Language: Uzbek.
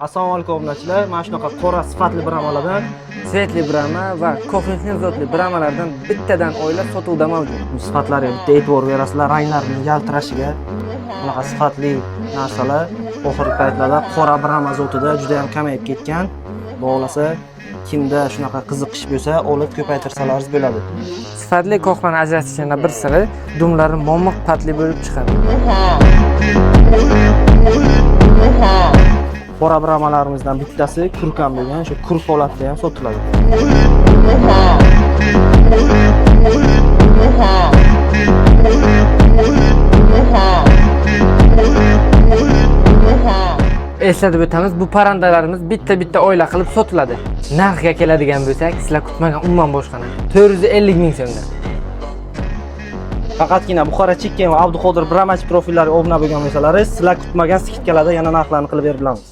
Assalomu alaykum, obunachilar. Mana shunaqa qora sifatli bramalardan, Светлый brama va koxinxin zotli bramalardan bittadan oila sotuvda mavjud. Bu sifatlariga bitta e'tibor berasizlar, ranglarining yaltirashiga. Bunaqa sifatli narsalar oxirgi paytlarda qora brama zotida juda ham kamayib ketgan. Xohlasa, kimda shunaqa qiziqish bo'lsa, olib ko'paytirsalaringiz bo'ladi. Sifatli koxlani ajratish yana bir siri: dumlari momiq patli bo'lib chiqadi. Qora bramalarimizdan bittasi kurkam bo'lgan, shu kurk holatda ham sotiladi. Eslatib o'tamiz, bu parrandalarimiz bitta-bitta oila qilib sotiladi. Narxiga keladigan bo'lsak, sizlar kutmagan umuman boshqa narx. 450 ming so'mdan. Faqatgina Buxoro Chicken va Abduqodir Bramachi profillariga obuna bo'lgan bo'lsalaringiz, sizlar kutmagan скидка larda yana narxlarni qilib berib bilamiz.